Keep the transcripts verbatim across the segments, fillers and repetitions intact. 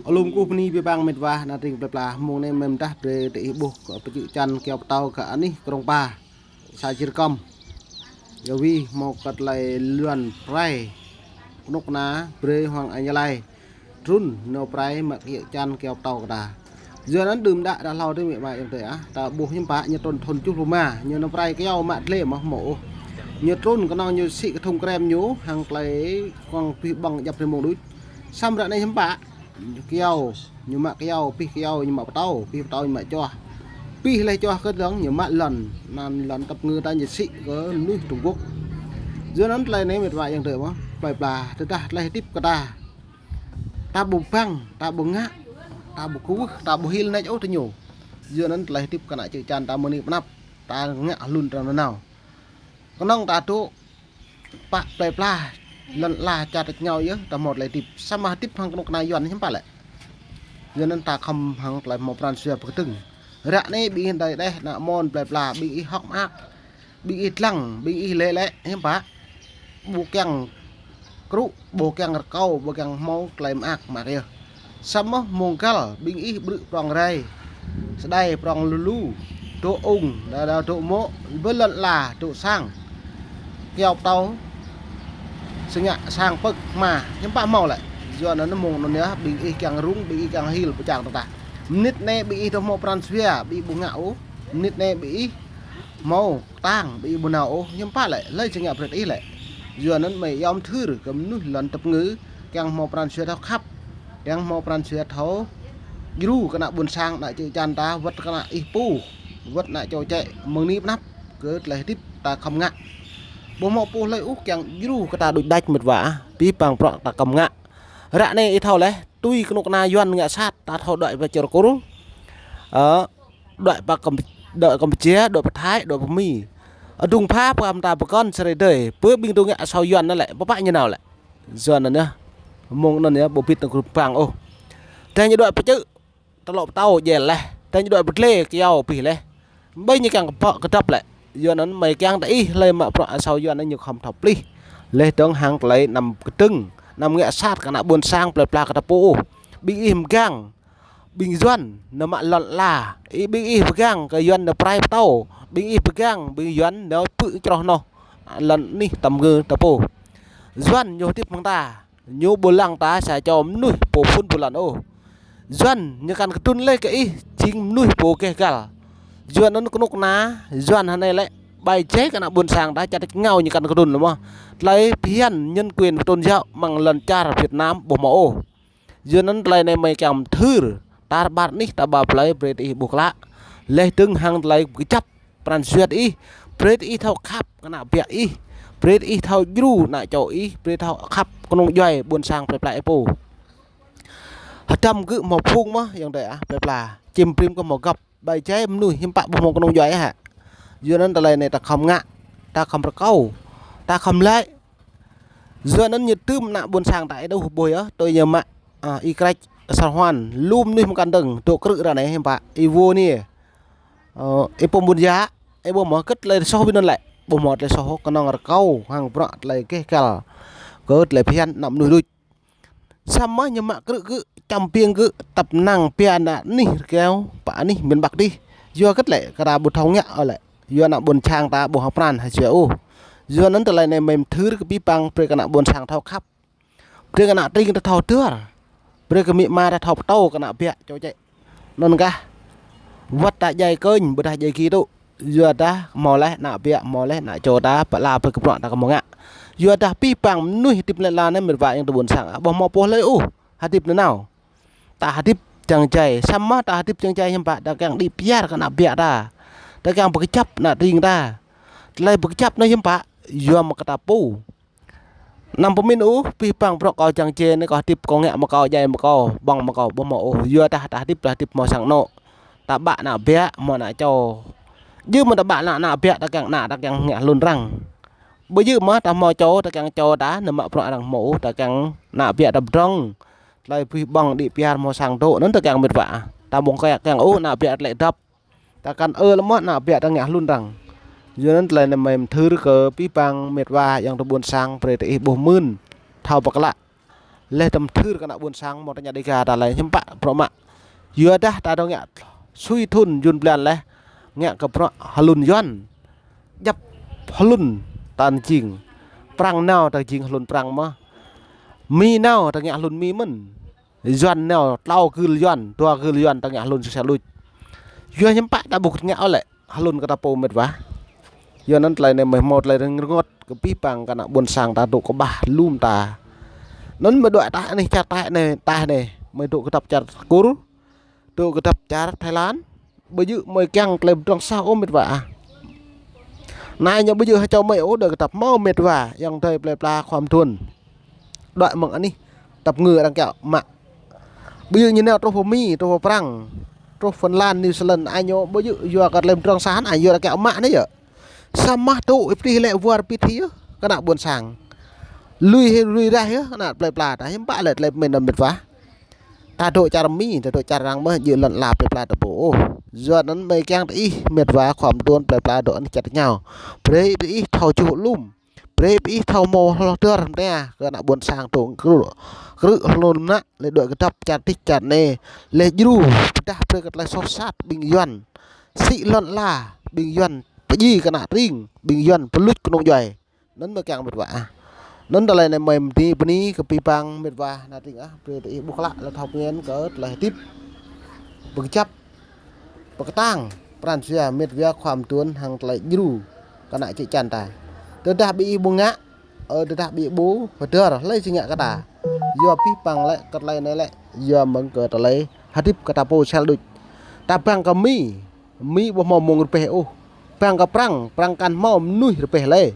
Alum kơ bơni abih bang met wa, ană tring plơi pla, mông anai mơ̆ mơdah brơi tơ ih ƀuh kơ pơčư̆ čan kyâo pơtâo kơ anih Krông Pa, să Čư̆ Rơkăm. Yua ih hmâo kơ tơlơi lŏn prai, kơnuk kơna brơi hăng añ alai trŭn nao prai mă kơyơ̆ čan kyâo pơtâo kơ ta. Yua anŭn đưm đă đah hlâo tơ met wa ayŏng adơi ah, ta ƀuh hiư̆m pă ñu trŭn thŭn tơjuh pluh rơma, ñu nao prai kyâo mă tlĕ mơ̆ hmâo ôh. Ñu trŭn kơnơ̆ng ñu sĭ kơ thŭng krem ñu hăng tơlơi kông pih ƀơ̆ng djăp rơmông đôč. Samơ̆ ră anai hiư̆m pă, kyâo, ñu mă kyâo, pih kyâo, ñu mă pơtâo, pih pơtâo, ñu mă čoh. Pih laih čoh kơdơ̆ng, ñu mă lŏn, anŭn lŏn tơpơngư ta ñu sĭ kơ mơnuih Trung Quốc. Yua anŭn tơlơi anai met wa ayŏng adơi mơ̆, plơi pla, tơdah tơlơi hơdip kơ ta. Ta ƀu bang, ta ƀu ngă, ta ƀu kwưh, ta ƀu hil nač ôh tơ ñu. Yua anŭn tơlơi hơdip kơ ană čư̆ čan ta mơ̆ng anai pơ anăp, ta ngă hlŭn arăng nanao. Kơnơ̆ng ta dŏ pă plơi pla, lŏn ala čar tač rơngiao yơh, ta hmâo tơlơi hơdip. Samơ̆ hơdip hăng kơnuk kơna Yuan hiư̆m pă lĕ. Yua anŭn ta khŏm hăng tơlơi hmâo pran jua pơkơdơ̆ng. Ră anai ƀing ih đơi đeh, ană mơ̆n plơi pla, ƀing ih hơ̆k mơak, ƀing ih dlăng, ƀing ih lĕ lĕ, hiư̆m pă. Ƀu kiăng krŭ, ƀu kiăng rơkâo, ƀu kiăng hmâo tơlơi mơak mơak yơh. Samơ̆ mông găl, ƀing ih ƀrư̆ prŏng rai, sơđai prŏng lu lu, dŏ ung, đa đa dŏ mô̆, bơ lŏn ala, dŏ sang. Kyâo pơtâo, sơngă sang pơ̆k hma, hiư̆m pă hmâo lĕ. Yua anŭn mông anŭn yơh, ƀing ih kiăng rŭng, ƀing ih kiăng hil pơčang tơdah. Mơnit anai ƀing ih dŏ hmâo pran jua, ƀing ih ƀu ngă ôh. Mơnit anai ƀing ih hmâo kơtang, ƀing ih ƀu nao ôh, hiư̆m pă lĕ, hlơi či ngă brơi ih lĕ. Yua anŭn mơi yom thưr kơ mơnuih lŏn tơpơngư, kiăng hmâo pran jua thâo khăp, kiăng hmâo pran jua thâo djru kơ ană ƀôn sang, ană čư̆ čan ta, wơ̆t kơ ană ih pô, wơ̆t ană čô čĕ, mơ̆ng anai pơ anăp, kơ tơlơi hơdip ta khŏm ngă. Ƀu hmâo pô hlơi ôh kiăng djru kơ ta đôč đač met wa ah, abih bang bruă ta khŏm ngă. Ră anai ih thâo laih, tui kơnuk kơna Yuan ngă sat, ta thâo đuaĭ pơ čar Kur. Ơ, đuaĭ pơ Kam-, đuaĭ Kampuchia, đuaĭ pơ Thái, đuaĭ pơ Mi. Adung pha pơkăm ta pơkŏn sơrơi dơi, pơ ƀing dŏ ngă asâo Yuan anŭn lĕ, pơpă ñu nao lĕ. Yuan anŭn yơh, mông anŭn yơh, ƀu bit nao kơ abih bang ôh. Tơdah ñu đuaĭ pơčư̆, tơlŏ pơtâo jel laih, tơdah ñu đuaĭ pơdlê kyâo pih laih. Ƀơi ñu kiăng kơpă kơdŏp lĕ. Yuan anŭn mơi kiăng tơ ih, hlơi mă bruă asâo Yuan anŭn ñu khŏm thâo plih. Laih dơ̆ng hăng tơlơi anăm kơdơ̆ng, anăm ngă sat kơ ană ƀôn sang plơi pla kơ ta pô ôh. Ƀing ih mơgang, ƀing Yuan nao mă lŏn ala, ih ƀing ih pơgang kơ Yuan nao prai pơtâo, ƀing ih pơgang, ƀing Yuan nao pư̆ čroh noh, lŏn anih tơpơngư ta pô. Yuan ñu hơdip hăng ta, ñu ƀu lăng ta sa čô mơnuih pô phŭn pô lŏn ôh. Yuan ñu kăn kơdŭn laih kơ ih, jing mơnuih pô gêh găl. Yuan anŭn kơnuk kơna Yuan hơnai lĕ, ƀai jai kơ ană ƀôn sang ta, čar tač rơngiao ñu kăn kơdŭn lĕ mơh. Tơlơi phiăn nhân quyền pơtôn yơh mơ̆ng lŏn čar Việt Nam ƀu hmâo ôh. Yua anŭn tơlơi anai mơi kiăng thưr, tar ƀar anih ta ƀă plơi brơi tơ ih ƀuh klă. Laih dơ̆ng hăng tơlơi pơkơjăp pran jua tơ ih, brơi tơ ih thâo khăp kơ ană biă ih, brơi tơ ih thâo djru ană čô ih, brơi thâo khăp kơnung djuai ƀôn sang plơi pla ih pô. Hơdăm gơ̆ hmâo phung mơh ayŏng adơi ah, plơi pla. Čim brĭm gơ̆ hmâo găp. Ƀai jai mơnuih hiư̆m pă ƀu hmâo kơnung djuai hă. Yua anŭn tơlơi anai ta khŏm ngă, ta khŏm rơkâo, ta khŏm laĭ. Yua anŭn ñu tơm ană ƀôn sang ta ih dŏ ƀuh yơh, tui ñu mă, a, Y Krĕč, Sa Huan, lu mơnuih mơkăn dơ̆ng, dŏ krư̆ ră anai hiư̆m pă, Y Vô Niê, ơ, Y Pum Bun Ya, ih ƀuh mơ̆ kơ tơlơi soh ƀing anŭn lĕ, ƀu hmâo tơlơi soh kơnơ̆ng rơkâo, hăng bruă tơlơi gêh găl, kơ tơlơi phiăn ană mơnuih đôč. Samơ̆ ñu mă krư̆ gơ̆, čăm ƀing gơ̆, tăp năng pia ană anih rơgao, pơ anih miền Bắc dih. Yua kơ tơlơi kơ ta ƀu thâo ngă ôh lĕ. Yua ană ƀôn sang ta ƀu hơ̆k pran hơjua ôh. Yua anŭn tơlơi anai mơi mơthưr kơ abih bang brơi kơ ană ƀôn sang thâo khăp. Brơi kơ ană tring ta thâo dơr. Brơi kơ amĭ ama ta thâo pơtô kơ ană biă čô čĕ. Anŭn kah, wơ̆t ta djai kơnh, ƀôdah djai ki tŭ. Yua dah hmâo laih ană biă, hmâo laih ană čô ta, pơala brơi kơ bruă ta kơ hmâo ngă. Yua dah abih bang mơnuih hơdip lĕ lăn anai met wa ayŏng adơi ƀôn sang, ƀu hmâo pô hlơi ôh hơdip nanao. Ta hơdip jăng jai, samơ̆ ta hơdip jăng jai hiư̆m pă, ta kiăng đĭ piar kơ ană biă ta. Ta kiăng pơkơjăp ană tring ta. Tơlơi pơkơjăp anai hiư̆m pă, yua mơ̆ kơ ta pô. Anăm pơmĭn ôh, abih bang bruă kâo jăng jai anai kâo hơdip kâo ngă mơ̆ kâo djai mơ̆ kâo, ƀơ̆ng mơ̆ kâo, ƀu hmâo ôh. Yua dah ta hơdip, ta hơdip hmâo sang anŏ. Ta ƀă ană biă, hmâo ană čô. Djơ̆ mơ̆ ta ƀă ană, ană biă ta kiăng ană, ta kiăng ngă hlŭn arăng. Ƀu djơ̆ mơ̆ ta hmâo čô, ta kiăng čô ta, nao mă bruă arăng hmâo ôh, ta kiăng ană biă ta pơdrŏng. Tơlơi abih bang đĭ piar hmâo sang dŏ, anŭn ta kiăng met wa. Ta ƀu kiăng, kiăng ôh ană biă ta lĕ dăp. Ta kăn ơ lĕ mơ̆ ană biă ta ngă hlŭn arăng. Yua anŭn tơlơi anai mơi mơthưr kơ abih bang met wa ayŏng adơi ƀôn sang brơi tơ ih ƀuh mơ̆n. Thâo pơklă. Laih tơm thưr kơ ană ƀôn sang mơ̆ng tơña Dega ta laih hiư̆m pă bruă mă. Yua dah ta dŏ ngă sui thun jun blan laih ngă kơ bruă hlŭn Yuan. Djăp hlŭn ta jing Prăng nao ta jing hlŭn Prăng mơ̆n. Mi nao ta ngă hlŭn Mi mơ̆n. Yuan nao tlâo gưl Yuan, dua gưl Yuan ta ngă hlŭn sosial đôč. Yua hiư̆m pă ta ƀu ngă ôh lĕ hlŭn kơ ta pô mĕt wa. Yua anŭn tơlơi anai mơi hmâo tơlơi rơngot kơ abih bang kơ ană ƀôn sang ta dŏ kơƀah lŏm ta. Anŭn mơi dŏ ta anai čar ta anai ta anai mơi dŏ kơdŏp čar Kur, dŏ kơdŏp čar Thái Lan. Ƀu djơ̆ mơi kiăng tơlơi pơdrŏng sah ôh mĕt wa ah. Anai ñu ƀu djơ̆ hơčâo mơi ôh dŏ kơdŏp hmâo mĕt wa, ayŏng adơi plơi pla khua mơduôn. Dŏ mơ̆ng anih, tơpă ngă arăng kiaŏ mă. Ƀu djơ̆ ñu nao truh pơ Mi, truh pơ Prăng, truh Phần Lan, New Zealand, anai ñu ƀu djơ̆ yua kơ tơlơi pơdrŏng sah, anai yua arăng kiaŏ mă anai yơh. Samơ̆ dŏ ih pơdih lĕ wơr bit hĭ yơh kơ ană ƀôn sang. Lui hĭ lui raih yơh kơ ană plơi pla ta, hiư̆m pă lĕ tơlơi pơmĭn anŭn mĕt wa. Ta dŏ čar Mi, ta dŏ čar arăng mơ̆n, djơ̆ lŏn ala plơi pla ta pô ôh. Yua anŭn mơi kiăng tơ ih mĕt wa khua mơduôn plơi pla dŏ anih čar tơñao. Brơi ih thâo čuh lŏm. Brơi ih thâo hmâo hloh dơr mơta kơ ană ƀôn sang dŏ krư̆, krư̆ hlŭn mơnă, laih dŏ kơdŏp čar tih čar anai. Laih djru pơdah brơi kơ tơlơi soh sat ƀing Yuan. Sĭ lŏn ala ƀing Yuan pơdjai kơ ană tring, ƀing Yuan pơluč kơnung djuai. Anŭn mơi kiăng mĕt wa ah. Anŭn tơlơi anai mơi bơni, bơni kơ abih bang mĕt wa ană tring ah, brơi tơ ih ƀuh klă laih thâo pơmĭn kơ tơlơi hơdip pơkơjăp, pơkơtang pran jua mĕt wa khua mơduôn hăng tơlơi djru kơ ană čư̆ čan ta. Tơdah ƀing ih ƀu ngă, ơ, tơdah ƀing ih ƀu hơdơr, hlơi či ngă kơ ta. Yua abih bang lĕ kơ tơlơi anai lĕ yua mơ̆ng kơ tơlơi hơdip kơ ta pô sel đôč. Ta bang kơ Mi, Mi ƀu hmâo mông rơbeh ôh. Bang kơ Prăng, Prăng kăn hmâo mơnuih rơbeh lĕ.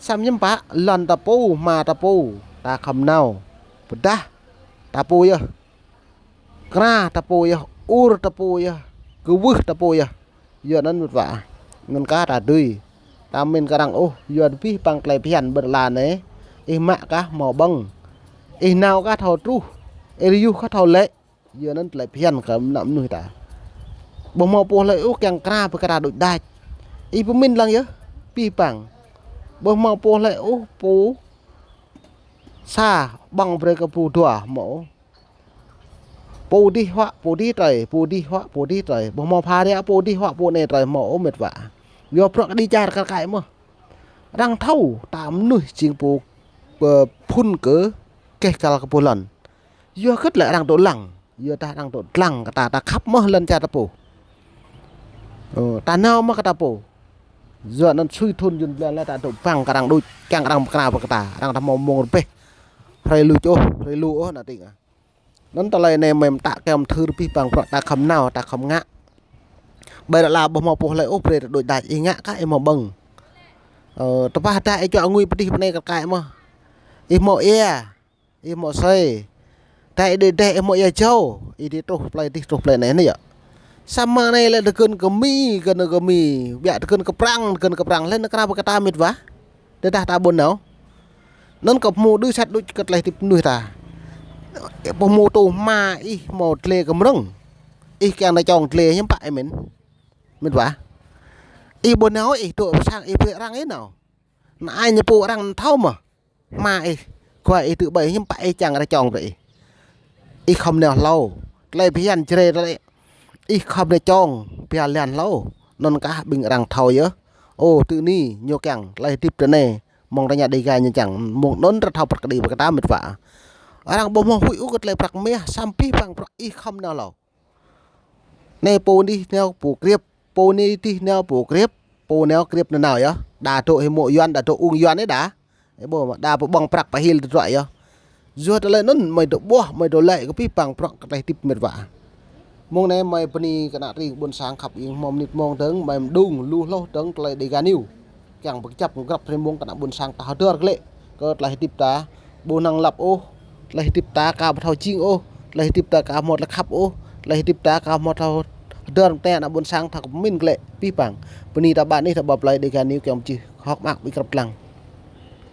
Samơ̆ hiư̆m pă, lŏn ta pô, hma ta pô, ta khŏm nao pơdah ta pô yơh. Kra ta pô yơh, ur ta pô yơh, kơwưh ta pô yơh. Yua anŭn mĕt wa ah. Anŭn kah ta dưi. Ta pơmĭn kơ arăng ôh, yua abih bang tơlơi phiăn ƀơi lŏn anai. Ih mă kah hmâo ƀơ̆ng. Ih nao kah thâo truh. Ih rơyuh kah thâo lĕ. Yua anŭn tơlơi phiăn kơ ană mơnuih ta. Ƀu hmâo pô hlơi ôh kiăng kra pơkra đôč đač. Ih pơmĭn lăng yơh, abih bang. Ƀu hmâo pô hlơi ôh pô sa ƀơ̆ng brơi kơ pô dua hmâo ôh. Pô dih huă, pô dih trơi, pô dih huă, pô dih trơi. Ƀu hmâo pha ria pô dih huă, pô anai trơi hmâo ôh mĕt wa. Yua bruă kơđi čar kar kaĭ mơ̆n. Arăng thâo, ta mơnuih jing pô, pơ phŭn kơ keh kal kơ pô lŏn. Yua hơget lĕ arăng dŏ lăng, yua dah arăng dŏ lăng kơ ta, ta khăp mơ̆n lŏn čar ta pô. Ơ, ta nao mơ̆n kơ ta pô. Yua anŭn sui thun jun blan laih ta dŏ bang kơ arăng đôč, kiăng arăng pơkra pơ kơ ta, arăng ta hmâo mông rơbeh. Hrơi luč ôh, hrơi lu ôh ană tring ah. Anŭn tơlơi anai mơi mơtă kiăng mơthưr abih bang bruă ta khŏm nao, ta khŏm ngă. Ƀơi lŏn ala ƀu hmâo pô hlơi ôh brơi ta đôč đač, ih ngă kah ih hmâo ƀơ̆ng. Ơ, tơpă dah ih čuă ngui pơdih pơ anai kar kaĭ mơ̆n. Ih hmâo ia, ih hmâo asơi. Dah ih đuaĭ đeh ih hmâo ia jâo, ih dưi truh plơi dih truh plơi anai anai yơh. Samơ̆ anai lĕ tơgŭn kơ Mi, gơnam kơ Mi, biă tơgŭn kơ Prăng, tơgŭn kơ Prăng, laih anŭn kra pơ kơ ta mĕt wa. Tơdah ta ƀu nao. Anŭn kơ pơhmu đưh sat đôč kơ tơlơi hơdip mơnuih ta. Pơhmu tŭ hma ih hmâo dlê kơ mrơ̆ng. Ih kiăng nao čong dlê hiư̆m pă ih mĭn. Mĕt wa. Ih ƀu nao ih dŏ pơ sang ih brơi arăng ih nao. Anai ñu pô arăng thâo mơ̆n. Hma ih, khua ih tŭ ƀơi hiư̆m pă ih čang arăng čong brơi ih. Ih khŏm nao hlâo. Tơlơi phiăn Jrai tơlơi. Ih khŏm nao čong, pia lian hlâo. Anŭn kah ƀing arăng thâo yơh. Ơ, tui anai, ñu kiăng, tơlơi hơdip tơ anai. Mơ̆ng tơña Dega ñu čang, mơ̆ng anŭn arăng thâo pơkra kơđi pơkra mĕt wa. Arăng ƀu hmâo huĭ ôh kơ tơlơi prăk mah, samơ̆ abih bang bruă ih khŏm nao hlâo. Anai pô dih nao pô kriăp, pô anai dih nao pô kriăp, pô nao kriăp nanao yơh. Đa dŏ hĭ mŏ Yuan, đa dŏ ung Yuan ih đa. Ih ƀuh mơ̆, đa pơƀơ̆ng prăk pơhil tơdruă yơh. Yua tơlơi anŭn mơi dŏ ƀuh, mơi dŏ lĕ kơ abih bang bruă kơ tơlơi hơdip mĕt wa. Mơ̆ng anai mơi bơni kơ ană tring ƀôn sang khăp ing hmâo mơnit mông dơ̆ng, mơi mơđung lu hloh dơ̆ng tơlơi Dega News. Kiăng pơkơjăp grăp hrơi mông kơ ană ƀôn sang ta hơdơr glaĭ kơ tơlơi hơdip ta ƀu năng lăp ôh, tơlơi hơdip ta ka ƀu thâo jing ôh, tơlơi hơdip ta ka hmâo tơlơi khăp ôh, tơlơi hơdip ta ka hmâo thâo hơdơr mơta ană ƀôn sang ta kơ pơmĭn glaĭ abih bang. Bơni ta ƀă anih ta ƀă plơi Dega News kiăng pơjih hơ̆k mơak ƀing grăp lăng.